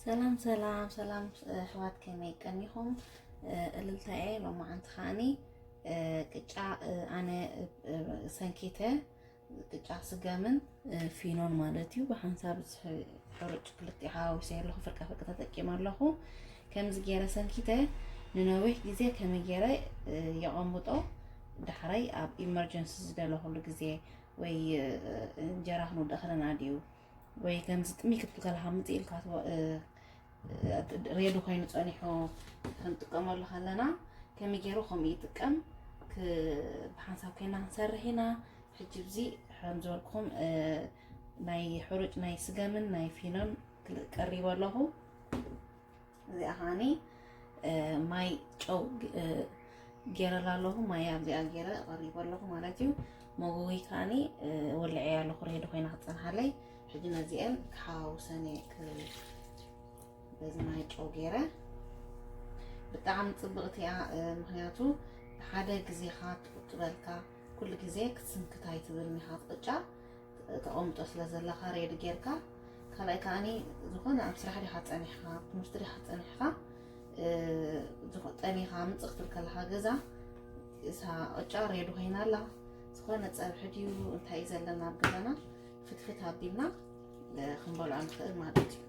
ሰላም ሰላም ሰላም፣ ኣሕዋት ከመይ ቀኒኹም? እልልታየ ሎማዓንቲ ከዓኒ ቅጫ፣ ኣነ ሰንኪተ ቅጫ ስገምን ፊኖን ማለት እዩ። ብሓንሳብ ሕሩጭ ክልቲኡ ሓዋዊሰ ኣለኹ፣ ፍርቃ ፍርቂ ተጠቂመ ኣለኹ። ከምዚ ገይረ ሰንኪተ ንነዊሕ ግዜ ከመይ ገይረ የቐምጦ፣ ዳሕራይ ኣብ ኢመርጀንሲ ዝደለኹሉ ግዜ ወይ እንጀራ ክንውድእ ከለና ድዩ ወይ ከምዚ ጥሚ ክትብል ከለኻ ምጽእ ኢልካ ሬዲ ኮይኑ ጸኒሑ ክንጥቀመሉ ከለና ከመይ ገይሩ ከምኡ ይጥቀም፣ ብሓንሳብ ኮይና ክንሰርሕ ኢና። ሕጂ እዚ ከም ዝበልኩም ናይ ሕሩጭ ናይ ስገምን ናይ ፊኖን ቀሪቡ ኣለኹ። እዚኣ ከዓኒ ማይ ጨው ገይረላ ኣለኹ። ማይ ኣብዚኣ ገይረ ቀሪቡ ኣለኹ ማለት እዩ። መጎጎይ ከዓኒ ወልዐያ ኣለኹ፣ ሬዲ ኮይና ክትጸንሓለይ። ሕጂ ነዚአን ክሓዋውሰን እየ፣ በዚ ማይ ጨው ገይረ። ብጣዕሚ ጽብቕቲ እያ፣ ምክንያቱ ብሓደ ግዜኻ ትቁጥበልካ። ኩሉ ግዜ ክትስንክት ኣይትብል ኢኻ ቅጫ ተቐምጦ ስለ ዘለኻ ሬዲ ጌርካ። ካልኣይ ከዓኒ ዝኾነ ኣብ ስራሕ ዲኻ ጸኒሕካ፣ ኣብ ትምህርቲ ዲኻ ጸኒሕካ፣ ጠሚኻ ምጽእ ክትብል ከለኻ ገዛ እሳ ቅጫ ሬዲ ኮይና ኣላ። ዝኾነ ጸብሒ ድዩ እንታይ እዩ ዘለና ኣብ ገዛና ፍትፍት ኣቢልና ክንበልዖ ንኽእል ማለት እዩ።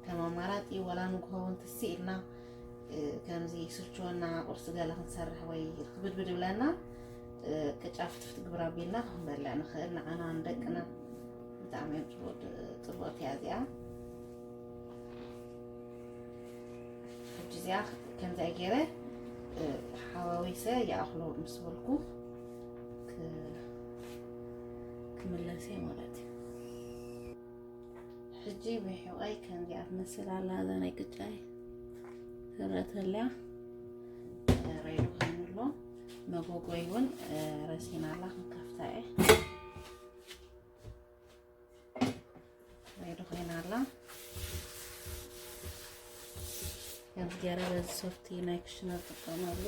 ከም ኣማራጺ ዋላ ንግሆ እውን ትስ ኢልና ከምዚ ይስልችወና ቁርሲ ገለ ክንሰርሕ ወይ ክብድብድ ብለና ቅጫ ፍትፍት ግብር ኣቢልና ክንበልዕ ንኽእል፣ ንዓና ንደቅና ብጣዕሚ እዮም ጽቡቕ። ጽቡቕቲ እያ እዚኣ። ሕጂ እዚኣ ከምዚኣ ገይረ ሓዋዊሰ ይኣኽሎ ምስ በልኩ ክምለስ እየ ማለት እዩ። ሕጂ ብሕቆይ ከምዚኣ ትመስል ኣላ እዛ ናይ ቅጫይ ትረተልያ ሬዲ ኮይኑሎ። መጎጎይ እውን ረሲና ኣላ ክንከፍታ እየ። ሬዲ ኮይና ኣላ። ከምዚ ገይረ በዚ ሶፍቲ ናይ ክሽነ ዝጥቀመሉ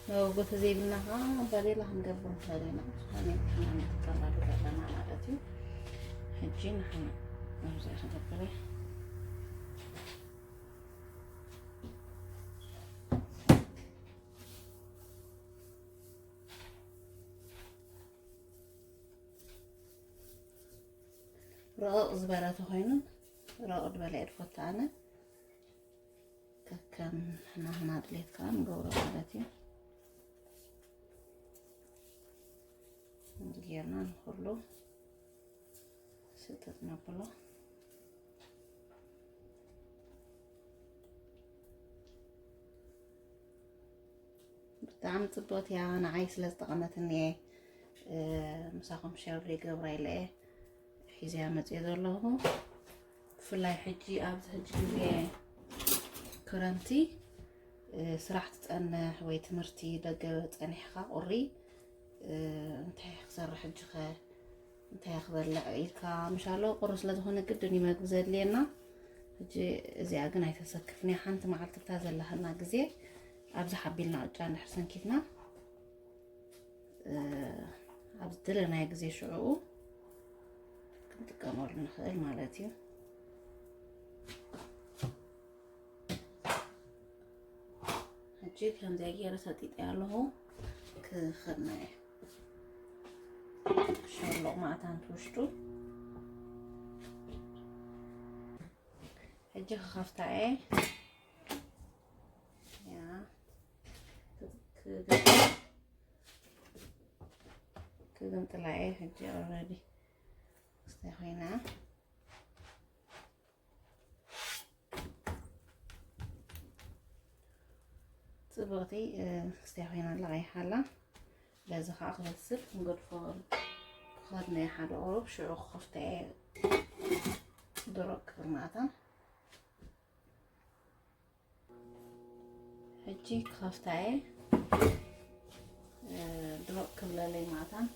መወጎ ተዘይብልና ከዓ ባዴላ ክንገብር ንኽእል ኢና። ዝኾነ ንሕና ንጥቀመሉ ዘለና ማለት እዩ። ሕጂ ንሕና ኣብዚ ክንገብር ረቕቕ ዝበለ ተኾይኑ ረቕቕ ዝበለ እየ ዝፈቱ ኣነ። ከከም ናህና ድሌት ከዓ ንገብሮ ማለት እዩ። ከምዚ ጌርና ንኩሉ ስጥጥ ነብሎ። ብጣዕሚ ጽብቕቲ እያ፣ ንዓይ ስለ ዝጠቐመትኒ እየ ምሳኹም ሸር ዘይገብራ ኢለ እየ። ሒዘያ መፅየ ዘለኹ። ብፍላይ ሕጂ ኣብዚ ሕጂ ግዜ ክረምቲ ስራሕ ትፀንሕ ወይ ትምህርቲ ደገ ፀኒሕካ ቁሪ እንታይ ክሰርሕ ሕጂ ኸ እንታይ ክበልዕ ኢልካ ምሻሎ ቁሪ ስለዝኾነ ግድን እዩ መግቢ ዘድልየና። ሕጂ እዚኣ ግን ኣይተሰክፍን እያ። ሓንቲ መዓልቲ ብታ ዘለሃና ግዜ ኣብዚ ሓቢልና ቅጫ እንድሕር ሰንኪትና ኣብ ዝደለናዮ ግዜ ሽዕኡ ክንጥቀመሉ ንኽእል ማለት እዩ። ሕጂ ከምዚኣ ገይረ ሰጢጠያ ኣለኹ። ክኸድና እየ። ሸሎቕ ማእታን ትውሽጡ። ሕጂ ክኸፍታ እየ። ያ ክግምጥላ እየ ሕጂ ኦልሬዲ ክስታይ ኮይና ጽብቕቲ ክስታይ ኮይና ኣላ ቀይሓ ኣላ። በዚ ከዓ ክበስል ክንገድፎ ክኸድነ ሓደ ቁሩብ ሽዑ ክኸፍታ እየ ድሮ ክብል ማእታ። ሕጂ ክኸፍታ እየ። ድሮቕ ክብለለይ ማእታን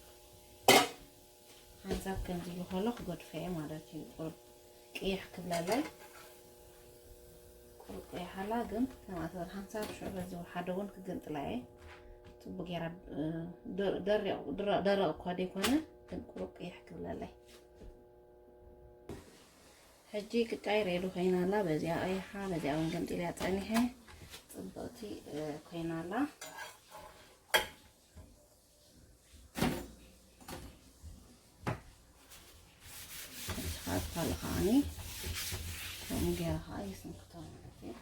ሓንሳብ ከምዚ ኢሉ ከሎ ክገድፎ እየ ማለት እዩ። ቁሩብ ቅይሕ ክብለለይ፣ ቁሩብ ቅይሕ ኣላ ግን ከምኣ ትበል ሓንሳብ ሽዑ በዚ ሓደ እውን ክግንጥላ እየ። ጽቡቅ ጌራ ደሪቕ ደረቕ እኳ ደይኮነ ግን ቁሩብ ቅይሕ ክብለለይ። ሕጂ ቅጫይ ሬዲ ኮይና ኣላ። በዚኣ ቀይሓ፣ በዚኣ እውን ገምጢልያ ጸኒሐ። ጽብቕቲ፣ እ፣ ኮይና ኣላ። ንስኻ ትካል ከዓኒ ከምኡ ገይረ ከዓ ይስንክቶ ማለት እዩ።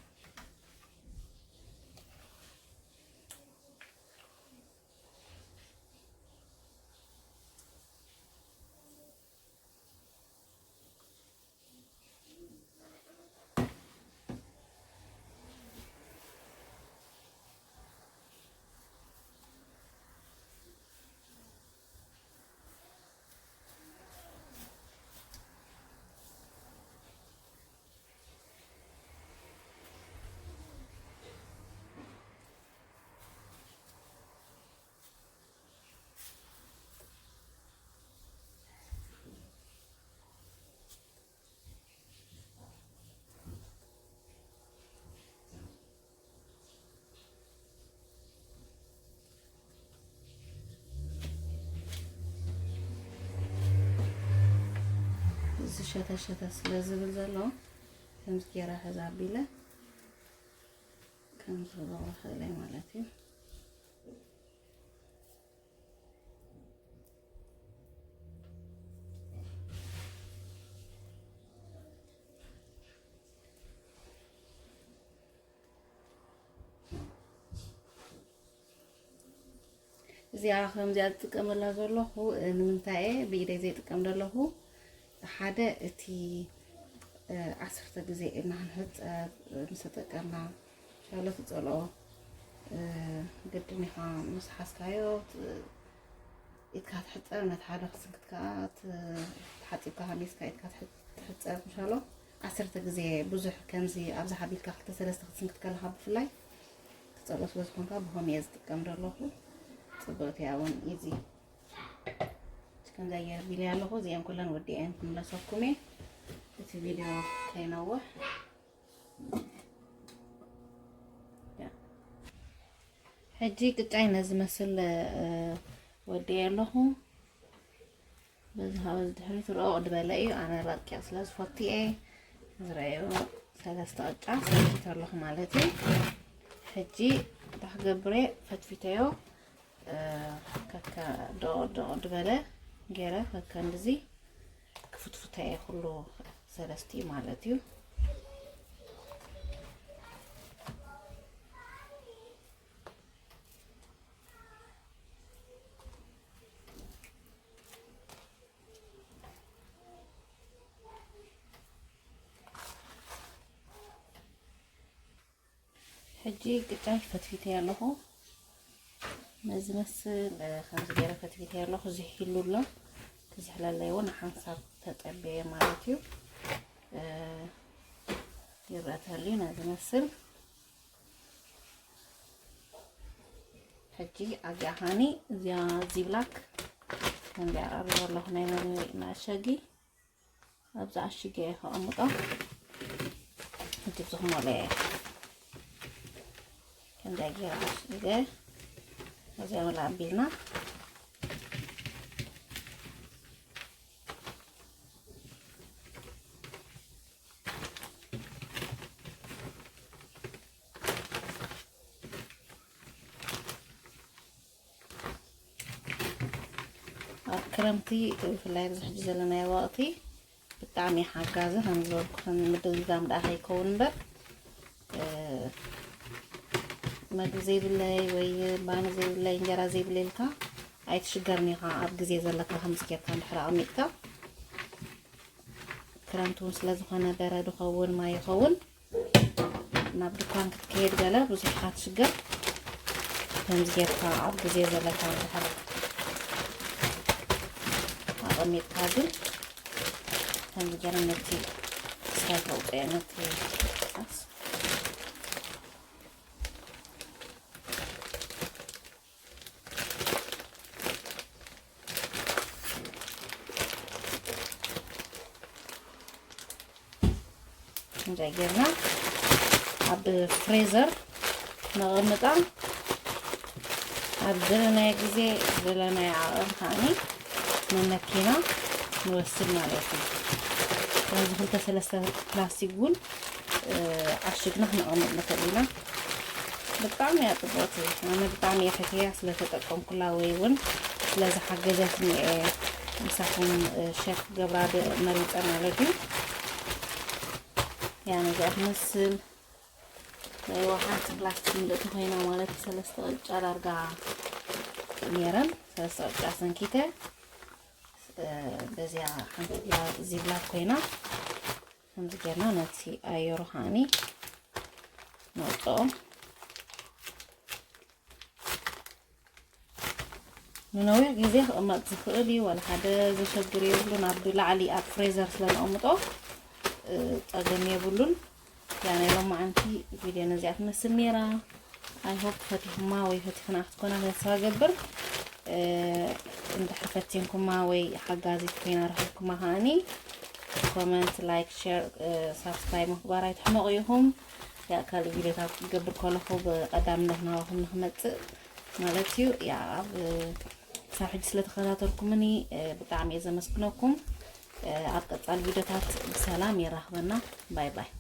እዚ ሸተሸተ ስለ ዝብል ዘሎ፣ ከምዚ ገይረ ሕዝ ኣቢለ ከምዚ ክገብሮ ክእል እየ ማለት እዩ። እዚኣ ከምዚኣ ዝጥቀመላ ዘለኹ፣ እ፣ ንምንታይ እየ ብኢደይ ዘይጥቀም ዘለኹ? ሓደ፣ እቲ፣ እ፣ ዓሰርተ ግዜ ኢድና ክንሕጸብ፣ እ፣ ምስ ተጠቀምና፣ ሻሎ ትጸልኦ፣ እ፣ ግድን ኢኻ ምስ ሓዝካዮ፣ ት-፣ ኢድካ ትሕጸብ፣ ነቲ ሓደ ክትስንክት ከኣ፣ ት-፣ ተሓጺብካ ሃሚስካ ኢድካ ትሕ-፣ ትሕጸብ፣ ሻሎ ዓሰርተ ግዜ ብዙሕ ከምዚ ኣብዛ ሓቢልካ ክልተ ሰለስተ ክትስንክት ከለኻ ብፍላይ ትጸልኦ ስለ ዝኾንካ ብኸምኡ እየ ዝጥቀም ዘለኹ። ጽብቕቲ እያ እውን ኢዚ። ከምዛ ገይረ ኣቢለያ ኣለኹ። እዚአን ኩለን ወዲአን ክምለሰኩም እየ። እቲ ቪድዮ ከይነውሕ። ሕጂ ቅጫይ ነዚ መስል፣ እ፣ ወዲአ ኣለኹ። በዚ ካብ እዚ ድሕሪት ርኦቕ ዝበለ እዩ። ኣነ ረቂቕ ስለ ዝፈቱ እየ። ዝረአዩ ሰለስተ ቅጫ ሰኪተ ኣለኹ ማለት እዩ። ሕጂ እንታይ ክገብር እየ? ፈትፊተዮ፣ እ፣ ከከ ደቕ ደቕ ዝበለ ገይረ ከከ እንደዚ ክፍትፍቶ እየ ኩሉ ሰለስቲኡ ማለት እዩ። ሕጂ ቅጫይ ፈትፊተዮ ኣለኹ። ነዚ መስል፣ እ፣ ከምዚ ገይረ ፈትፊተዮ ኣለኹ። ዝሒሉ ኣሎ። ክዝሕለለይ እውን ሓንሳብ ተጠበየ ማለት እዩ። እ፣ ይረተልዩ ነዚ መስል። ሕጂ ኣዚኣ ኻኒ እዚኣ ዚብላክ ከምዚኣ ቀሪበ ኣለኹ። ናይ መግቢ መዐሸጊ ኣብዚ ዓሽገ እየ ከቐምጦ። ሕጂ ብዝኾነ እየ ከምዚኣ ገይረ ዓሽገ እዚኣ ወላ ኣቢልና ኣብ ክረምቲ ብፍላይ ኣብዚ ሕጂ ዘለናዮ ወቕቲ ብጣዕሚ ሓጋዚ ከም ዝበልኩ ከም ምድግጋም ደኣ ከይከውን እምበር፣ እ፣ መግቢ ዘይብለይ ወይ ባኒ ዘይብለይ እንጀራ ዘይብለይ ኢልካ ኣይትሽገርን ኢኻ። ኣብ ግዜ ዘለካ ከምዚ ጌርካ እንድሕር ኣቐሚጥካ ክረምቲ እውን ስለ ዝኾነ በረድ ይኸውን ማይ ይኸውን ናብ ድኳን ክትከይድ ገለ ብዙሕ ኢኻ ትሽገር። ከምዚ ጌርካ ኣብ ግዜ ዘለካ እንድሕር ኣቐሚጥካ ግን ከምዚ ገይረ ነቲ ክሳይ ተውፅኦ ነቲ ሳስ እንጃ ጌርና ኣብ ፍሬዘር ነቐምጣ። ኣብ ዝደለናዮ ግዜ ዝደለናዮ ዓቐን ከዓኒ ነመኪና ንወስድ ማለት እዩ። ስለዚ ክልተ ሰለስተ ፕላስቲክ እውን ዓሽግና ክነቐምጥ ንኽእል ኢና። ብጣዕሚ እያ ፅቡቕቲ። ኣነ ብጣዕሚ እየ ፈትያ ስለተጠቀምኩላ ወይ እውን ስለዝሓገዘትኒ እየ ምሳኹም ሸር ክገብራ መሪፀ ማለት እዩ። ያ ነዚኣ ትመስል። ወሓንቲ ፕላስቲክ ምልእቲ ኮይና ማለት ሰለስተ ቅጫ ዳርጋ ነይረን። ሰለስተ ቅጫ ሰንኪተ በዚያ ሓንቲ ዚብላክ ኮይና ከምዚ ጌርና ነቲ ኣየሩ ከዓኒ ነውፅኦ። ንነዊሕ ግዜ ክቕመጥ ዝኽእል እዩ። ዋላ ሓደ ዘሸግር የብሉን። ኣብ ላዕሊ ኣብ ፍሬዘር ስለ ንቐምጦ ፀገም የብሉን። ያ ናይ ሎማዓንቲ ቪድዮ ነዚኣ ትመስል ነይራ። ኣይ ሆፕ ፈቲኹማ ወይ ፈቲኽና ክትኮና ተስፋ ገብር። እንድሕር ፈቲንኩማ ወይ ሓጋዚት ኮይና ረኺብኩማ ከዓኒ ኮመንት፣ ላይክ፣ ሼር፣ ሳብስክራይብ ምግባር ኣይትሕመቑ ኢኹም። ያ ካልእ ቪድዮታት ክገብር ከለኹ ብቐዳምነት ናባኹም ንክመፅእ ማለት እዩ። ያ ኣብ ክሳብ ሕጂ ስለተኸታተልኩምኒ ብጣዕሚ እየ ዘመስግነኩም። ኣብ ቀፃል ቪድዮታት ብሰላም የራኽበና። ባይ ባይ።